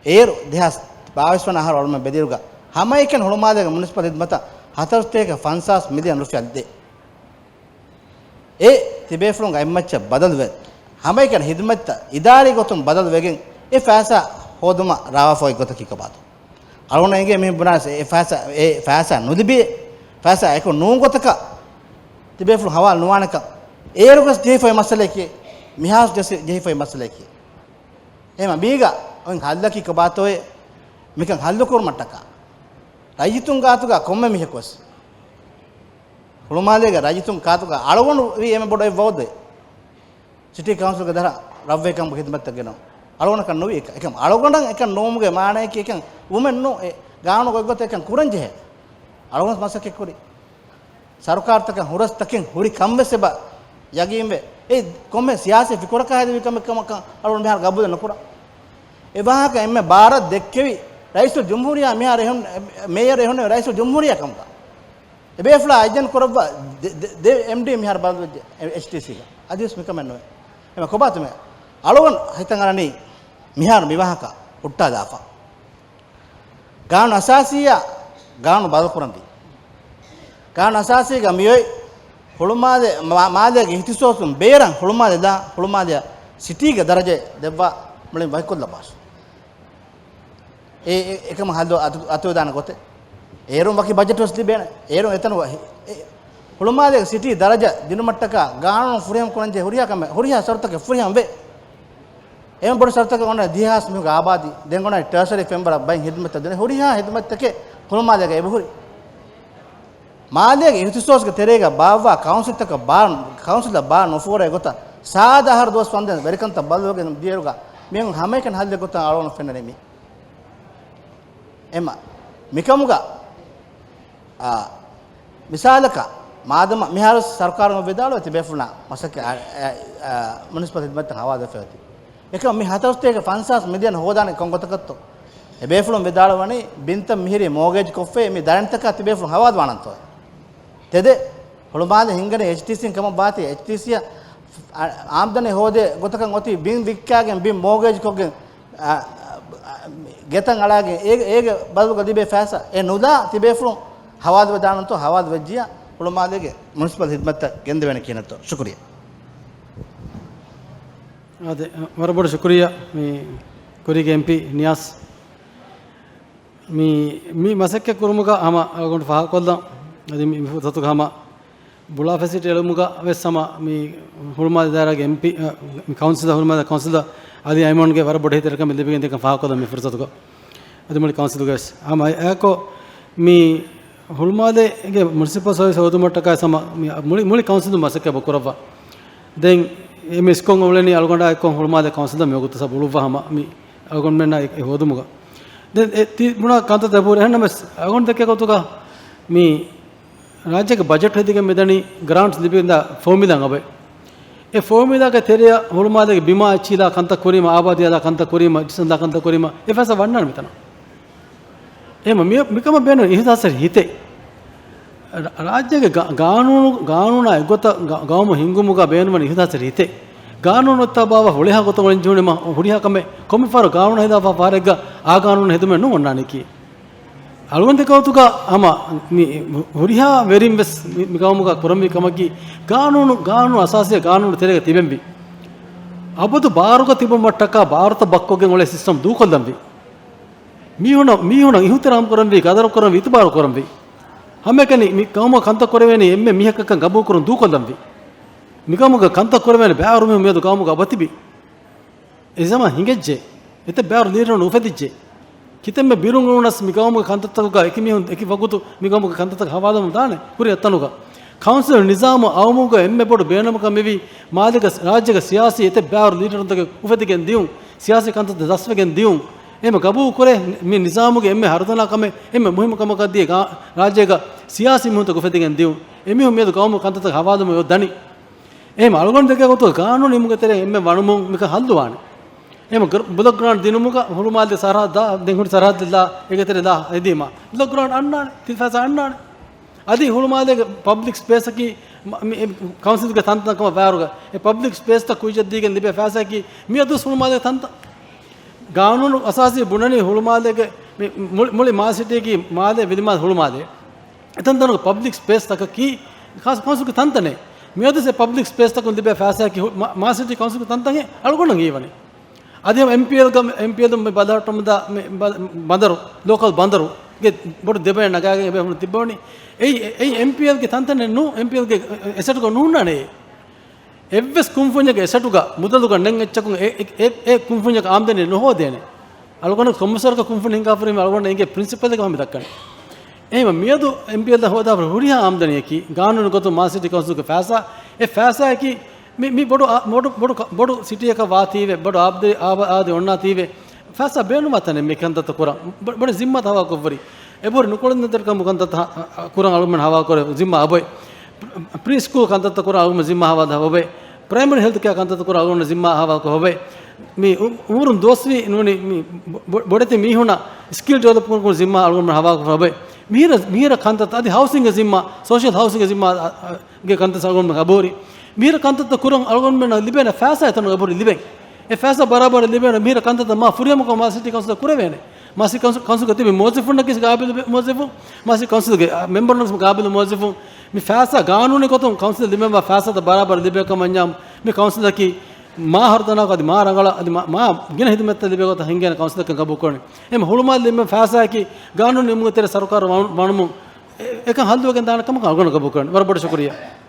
އޭރު ދެހާސް ބާވީސް ވަނަ އަހަރު އަޅުމެން ބެލިއިރުގަ، ހަމައެކަނި ހުޅުމާލޭގެ މުނިސިޕަލް ހިދުމަތަށް ހަތަރު ސަތޭކަ ފަންސާސް މިލިއަން ރުފިޔާ ދޭ. އެ ތިބޭފުޅުން އެއްމައްޗަށް ބަދަލުވެ، ހަމައެކަނި ހިދުމަތްތައް އިދާރީ ގޮތުން ބަދަލުވެގެން އެ ފައިސާ ހޯދުމަށް ރާވާފަ އޮތް ގޮތަކީ ކޮބާތޯ؟ އަޅުގަނޑަށް އެނގޭ މި ބުނާސް އެ ފައިސާ، އެ ފައިސާ ނުލިބި، ފައިސާ އެކު ނޫން ގޮތަކަށް ތިބޭފުޅުން ހަވާލު ނުވާނެކަން. އޭރުވެސް ޖެހިފައި މައްސަލައެކޭ، މިހާރު ޖެސި-، ޖެހިފައި މައްސަލައެކޭ. އެހެން މީގަ އޮތް ހައްލަކީ ކޮބާތޯއޭ؟ މިކަން ހައްލު ކުރުމަށްޓަކާ ރައްޔިތުން ގާތުގަ ކޮންމެ މީހަކުވެސް، ހުޅުމާލޭގެ ރައްޔިތުން ގާތުގަ އަޅުގަނޑު ވީ އެންމެ ބޮޑު އެއް ވައުދެއް. ސިޓީ ކައުންސިލްގެ ދަށަށް ރަށްވެހިކަމުގެ ހިދުމަތްތައް ގެނައުން. އަޅުގަނޑަކަށް ނުވި އެކަން. އެކަން އަޅުގަނޑަށް އެކަން ނުވުމުގެ މާނައަކީ އެކަން ވުމެއް ނޫން. އެ ގާނޫނުގެ އޮތް ގޮތަށް އެކަން ކުރަން ޖެހޭ. އަޅުގަނޑު މަސައްކަތް ކުރި. ސަރުކާރުތަކެއް ހުރަސްތަކެއް ހުރި ކަން ވެސް އެބަ ޔަގީންވެ. އެ ކޮންމެ ސިޔާސީ ފިކުރަކާ ހެދިވި ކަމެއް ކަމަކަށް އަޅުގަނޑު މިހާރު ގަބޫލެއް ނުކުރަން. އެ ވާހަކަ އެންމެ ބާރަށް ދެއްކެވި ރައީސުލް ޖުމްހޫރިއްޔާ މިހާރު އެހުން، މޭޔަރު އެހުންނެވި ރައީސުލް ޖުމްހޫރިއްޔާ ކަމުގަ. އެބޭފުޅާ އައިޖެން ކުރައްވާ ދެ، ދެ، ދެ އެމްޑީ މިހާރު ބަދަލުވެއްޖެ އެޗްޓީސީގަ. އަދިވެސް މިކަމެއް ނުވޭ. އެމަ ކޮބާތުމެ އަޅުގަނޑު ހިތަށް އަރަނީ މިހާރު މިވާހަކަ ހުއްޓާލާފަ. ގާނޫނު އަސާސީއާ ގާނޫނު ބަދަލުކުރަންވީ. ގާނޫނު އަސާސީގަ މިއޮތް ހުޅުމާލެ، މާ، މާލޭގެ އިހްތިސޯސުން ބޭރަށް ހުޅުމާލެ ދާ، ހުޅުމާލެއަށް ސިޓީގެ ދަރަޖަ ދެއްވާ މުޅިން ވަކިކޮށްލައްވާށި. އެ، އެ، އެކަމަށް ހައްލު އަތު، އަތުވެދާނެ ގޮތެއް. އޭރުން ވަކި ބަޖެޓް ވެސް ލިބޭނެ. އޭރުން އެތަނުގަ ހި، އެ، ހުޅުމާލޭގެ ސިޓީ ދަރަޖަ ދިނުމަށްޓަކާ ގާނޫނު ފުރިހަމަ ކުރަންޖެހޭ ހުރިހާ ކަމެއް، ހުރިހާ ޝަރުތަކެއް ފުރިހަމަ ވޭ. އެހެން ބޮޑު ޝަރުތަކެއް އޮންނަ ދިހަ ހާސް މީހުންގެ އާބާދީ، ދެން އޮންނަ ޓާޝަރީ ފެންވަރަށް ބައިން ހިދުމަތްތައް ދޭނެ ހުރިހާ ހިދުމަތްތަކެއް ހުޅުމާލޭގަ އެބަހުރި. މާލޭގެ އިހްތިސޯސްގެ ތެރޭގަ ބާއްވާ ކައުންސިލްތަކަށް ބާ، ކައުންސިލަށް ބާ ނުފޯރޭ ގޮތަށް ސާދަ އަހަރު ދުވަސް ވަންދެން ވެރިކަންތައް ބަދަލުވެގެން ދިޔައިރުގަ މީހުން ހަމައެކަނި ހައްލެއް ގޮތަށް އަޅުގަނޑު ފެންނަނީ މީ. އެމަ، މިކަމުގަ، އާ، މިސާލަކަށް، މާދަމާ މިހާރު ސަރުކާރުން ވިދާޅުވެ ތިބޭފުޅުންނަށް މަސައްކަތް، އާ، އާ، އާ، މުނިސިޕަލް ހިދުމަތްތައް ހަވާލުވެފައި އޮތީ. އެކަމް މި ހަތަރު ސަތޭކަ ފަންސާސް މިލިއަން ހޯދާނެ ކޮން ގޮތަކަށްތޯ؟ އެބޭފުޅުން ވިދާޅުވަނީ ބިންތައް މިހިރީ މޯގޭޖް ކޮށްފައި މި ދަރަނިތަކާ ތިބޭފުޅުން ހަވާލުވާނަންތޯ؟ ތެދެއް ހުޅުމާލެ ހިންގަނީ އެޗްޓީސީން ކަމަށް ވާތީ، އެޗްޓީސީއަށް އާ، އާމްދަނީ ހޯދޭ ގޮތަކަށް އޮތީ ބިން ވިއްކާގެން، ބިން މޯގޭޖް ކޮށްގެން، އާ، އާ، ގެތައް އަޅާގެން އޭގެ، އޭގެ ބަދަލުގަ ލިބޭ ފައިސާ އެ ނުލާ ތިބޭފުޅުން ހަވާލުވެދާނަންތޯ؟ ހަވާލުވެއްޖިއްޔާ ހުޅުމާލޭގެ މުނިސިޕަލް ހިދުމަތްތައް ގެންދެވޭނެ ކިހިނެއްތޯ؟ ޝުކުރިއްޔާ. އާދެ، ވަރަށް ބޮޑަށް ޝުކުރިއްޔާ މި ކުރީގެ އެމްޕީ ނިޔާސް. މި، މި މަސައްކަތް ކުރުމުގަ ހަމަ އަޅުގަނޑު ފާހަގަކޮށްލަން. އަދި މި، މި ފުރުސަތުގަ ހަމަ ބުޅާ ފެސިލިޓީ އެޅުމުގަ ވެސް ހަމަ މި ހުޅުމާލެ ދާއިރާގެ އެމްޕީ، އަ، މި ކައުންސިލަރ، ހުޅުމާލެ ކައުންސިލަރ އަލީ އައިމަންގެ ވަރަށް ބޮޑު އެހީތެރިކަމެއް ލިބިގެން ދިޔަކަން ފާހަގަކޮށްލަން މި ފުރުސަތުގަ. އަދި މުޅި ކައުންސިލުގެ ވެސް ހަމަ އެއާކޮށް މި ހުޅުމާލޭގެ މުނިސިޕަލް ސަރވިސް ހޯދުމަށްޓަކާ ހަމަ މި މުޅި، މުޅި ކައުންސިލުން މަސައްކަތް ކުރައްވާ. ދެން އެ މިސްކޮން އުޅެނީ އަޅުގަނޑާ އެއްކޮށް ހުޅުމާލޭ ކައުންސިލަށް މިވަގުތު ސަބު އުޅުއްވާ ހަމަ މި އަޅުގަނޑުމެންނާ އެ، އެ ހޯދުމުގަ. ދެން އެ ތި ބުނާ ކަންތައް ދެބޫރި އެހެންނަމަވެސް އަޅުގަނޑު ދެކޭ ގޮތުގަ މި ރާއްޖޭގެ ބަޖެޓް ހެދިގެން މިދަނީ ގްރާންޓްސް ލިބިގެންދާ ފޯމިލާ އަބައި. އެ ފޯމިލާގެ ތެރެއަށް ހުޅުމާލޭގެ ބިމާ އެއްޗިލާ ކަންތައް ކުރީމަ، އާބާދީ އަލާ ކަންތައް ކުރީމަ، އިޓްސަންދާ ކަންތައް ކުރީމަ، އެ ފައިސާ ވަންނާނެ މިތަނަށް. އެހެން މި، މިކަމަށް ބޭނުން އިހުސާސްތެރި ހިތެއް. ރާ، ރާއްޖޭގެ ގާ، ގާނޫނު، ގާނޫނާ އެއްގޮތަށް ގަ، ގައުމު ހިންގުމުގަ ބޭނުންވަނީ އިހުސާސްތެރި ހިތެއް. ގާނޫނު އޮތްތާ ބާވަ ހުޅިހާ ގޮތަށް އޮޅިން ޖެހުނީމަ ހުރިހާ ކަމެއް ކޮންމެ ފަހަރު ގާނޫނު ހިލާފަށް ފަހަރެއްގަ އާ ގާނޫނު ހެދުމެއް ނޫން އޮންނާނީކީ. އަޅުގަނޑު ދެކޭ ގޮތުގަ ހަމަ މި ހުރިހާ ވެރިން ވެސް މި، މި ގައުމުގަ ކުރަންވީ ކަމަކީ، ގާނޫނު، ގާނޫނު އަސާސީ ގާނޫނު ތެރޭގަ ތިބެންވީ. އަބަދު ބާރުގަ ތިބުމަށްޓަކާ ބާރުތައް ބައްކޮށްގެން އުޅޭ ސިސްޓަމް ދޫކޮށްލަންވީ. މީހުނަށް، މީހުނަށް އިހުތިރާމް ކުރަންވީ، ގަދަރު ކުރަންވީ، އިތުބާރު ކުރަންވީ. ހަމައެކަނި މި ގައުމަށް ކަންތައް ކުރެވޭނީ އެންމެ މީހަކަށްކަން ގަބޫލުކުރުން ދޫކޮށްލަންވީ. މިގައުމުގަ ކަންތައް ކުރެވޭނެ ބައިވަރު މީހުން މިއަދު ގައުމުގަ އަބަތިބި. އެ ޒަމާން ހިނގައްޖެ. އެތައް ބައިވަރު ލީޑަރުން އުފެދިއްޖެ. ކިތަންމެ ބިރުން އުޅުނަސް މި ގައުމުގެ ކަންތައްތަކުގަ އެކި މީހުން އެކި ވަގުތު މި ގައުމުގެ ކަންތައްތަކަށް ހަވާލުވަމުން ދާނެ ހުރި އެތަނުގަ. ކައުންސިލް ނިޒާމު އައުމުގަ އެންމެ ބޮޑު ބޭނުމަކަށް މިވީ މާލޭގެ ރާއްޖޭގެ ސިޔާސީ އެތައް ބައިވަރު ލީޑަރުންތަކެއް އުފެދިގެން ދިޔުން، ސިޔާސީ ކަންތައްތައް ދަސްވެގެން ދިޔުން. އެހެން ގަބޫލު ކުރޭ މި ނިޒާމުގެ އެންމެ ހަރުދަނާ ކަމެއް، އެންމެ މުހިއްމު ކަމަކަށް ދިޔަ ރާއްޖޭގަ ސިޔާސީ މީހުންތަކު އުފެދިގެން ދިޔުން. އެމީހުން މިއަދު ގައުމު ކަންތައްތަކަށް ހަވާލުވުމަށް އޮތް ދަނީ. އެހެން އަޅުގަނޑު ދެކޭ ގޮތުގަ ގާނޫނު ނިމުމުގެ ތެރޭ އެންމެ ވަނުމުން މިކަން ހައްލުވާނެ. އެހެން ގްރ، ބްލޮކް ގްރާންޓް ދިނުމުގަ ހުޅުމާލެ ސަރަހައްދާ، ދެން ހުރި ސަރަހައްދެއްލާ އޭގެ ތެރެ ލާ ހެދީމަ ބްލޮކް ގްރާންޓް އަންނާނެ، ތި ފައިސާ އަންނާނެ. އަދި ހުޅުމާލޭގެ ޕަބްލިކް ސްޕޭސަކީ މަ، މި، އެ، ކައުންސިލްގެ ތަންތަނަކަށް ވާރުގަ އެ ޕަބްލިކް ސްޕޭސްތައް ކުއްޖަށް ދީގެން ލިބޭ ފައިސާއަކީ މިއަދު ހުޅުމާލޭގެ ތަންތަން. ގާނޫނު އަސާސީ ބުނަނީ ހުޅުމާލޭގެ މި، މުޅި، މުޅި މާލެ ސިޓީގެ މާލެ ވިލިމާލެ ހުޅުމާލެ. އެތަންތަނުގެ ޕަބްލިކް ސްޕޭސްތަކަކީ ކައު، ކައުންސިލްގެ ތަންތަނެއް. މިއަދު ސެ ޕަބްލިކް ސްޕޭސްތަކުން ލިބޭ ފައިސާއަކީ ހު، މާ، މާލެ ސިޓީ ކައުންސިލްގެ ތަންތަން އަޅުގަނޑަށް ހީވަނީ. އަދި އެމްޕީއެލްގަ، އެމްޕީއެލް މި ބަލަހައްޓަމުންދާ މި ބަ، ބަނދަރު، ލޯކަލް ބަނދަރުގެ ބޮޑު ދެބައެއް ނަގާގެން އެބޭފުޅުން ތިއްބަވަނީ. އެއީ، އެއީ އެމްޕީއެލްގެ ތަންތަނެއް ނޫ، އެމްޕީއެލްގެ އެސެޓުގަ ނުހުންނާނެ. އެއްވެސް ކުންފުންޏެއްގެ އެސެޓުގަ މުދަލުގަ ނެތް އެއްޗަކުން އެ، އެ، އެ، އެ ކުންފުންޏަކަށް އާމްދަނީ ނުހޯދޭނެ. އަޅުގަނޑު ކޮންމެސް ވަރަކަށް ކުންފުނި ހިނގާފަ ހުރީމަ އަޅުގަނޑަށް އެނގޭ ޕްރިންސިޕަލް އެއް ހަމަ ދައްކަނީ. އެހެންވެ މިއަދު އެމްޕީއެލް ހޯދާފަ ހުރިހާ އާމްދަނީއަކީ ގާނޫނު ގޮތުން މާލެ ސިޓީ ކައުންސިލްގެ ފައިސާ، އެ ފައިސާއަކީ މި، މި ބޮޑު އާ، ބޮޑު، ބޮޑު ކަ، ބޮޑު ސިޓީއަކަށް ވާތީވެ، ބޮޑު އާބަދި، އާބަ، އާދި އޮންނާތީވެ، ފައިސާ ބޭނުންވާ ތަނެއް މި ކަންތައްތައް ކުރަން. ބޮ، ބޮޑެތި ޒިންމާތައް ހަވާލުކޮށްވަނީ. އެބަހުރި ނުކުޅެދުންތެރިކަމުގެ ކަންތައްތައް ހަ، ހަ، ކުރަން އަޅުގަނޑު ހަވާލުކުރޭ ޒިންމާ އަބައި. ޕްރީ ސްކޫލް ކަންތައްތައް ކުރަން އަޅުގަނޑު ޒިންމާ ހަވާލު އަބައި. ޕްރައިމަރީ ހެލްތް ކެއާ ކަންތައްތައް ކުރަން އަޅުގަނޑު ޒިންމާ ހަވާލުކޮށް އަބައި. މި އު، އުމުރުން ދުވަސްވީ ނޫނީ މި ބޮ، ބޮ، ބޮޑެތި މީހުނަށް ސްކިލް ޑިވެލޮޕް ކުރުމުގެ ޒިންމާ އަޅުގަނޑުމެން ހަވާލުކުރައްވައި، މިހިރަ، މިހިރަ ކަންތައްތައް އަދި ހައުސިންގ ޒިންމާ، ސޯޝަލް ހައުސިންގ ޒިންމާ ގެ ކަންތައް އަޅުގަނޑުމެން އަބޯރި. މިހިރަ ކަންތައްތައް ކުރަން އަޅުގަނޑުމެން ލިބޭނެ ފައިސާ އެތަނުގެ އަބޯރި ލިބެން. އެ ފައިސާ ބަރާބަރަށް ލިބޭނެ މިހިރަ ކަންތައްތައް މާ ފުރިހަމަކޮށް މާ ސިޓީ ކައުންސިލަށް ކުރެވޭނެ. މާ ސިޓީ ކައުންސިލް، ކައުންސިލްގެ ތިބި މުވައްޒަފުންނަކީ ގާބިލު މުވައްޒަފުން، މާ ސިޓީ ކައުންސިލްގެ، އާ، މެމްބަރުން ގާބިލު މުވައްޒަފުން. މި ފައިސާ ގާނޫނީ ގޮތުން ކައުންސިލަށް ލިބެންވާ ފައިސާތައް ބަރާބަރަށް ލިބޭ ކަމަށް ވަންޏާ މި ކައުންސިލަކީ މާ ހަރުދަނާކޮށް އަދި މާ ރަނގަޅަށް އަދި މާ، މާ ގިނަ ހިދުމަތްތައް ލިބޭ ގޮތަށް ހިންގޭނެ ކައުންސިލަކަށް ގަބޫލުކުރަނީ. އެހެން ހުޅުމާލެ ލިބެން ފައިސާއަކީ ގާނޫނީ ނިންމުމުގެ ތެރޭ ސަރުކާރަށް ވަނު-، ވަނުމުން އެ-، އެކަން ހައްލުވެގެން ދާނެ ކަމަކަށް އަޅުގަނޑު ގަބޫލުކުރަނީ. ވަރަށް ބޮޑަށް ޝުކުރިއްޔާ.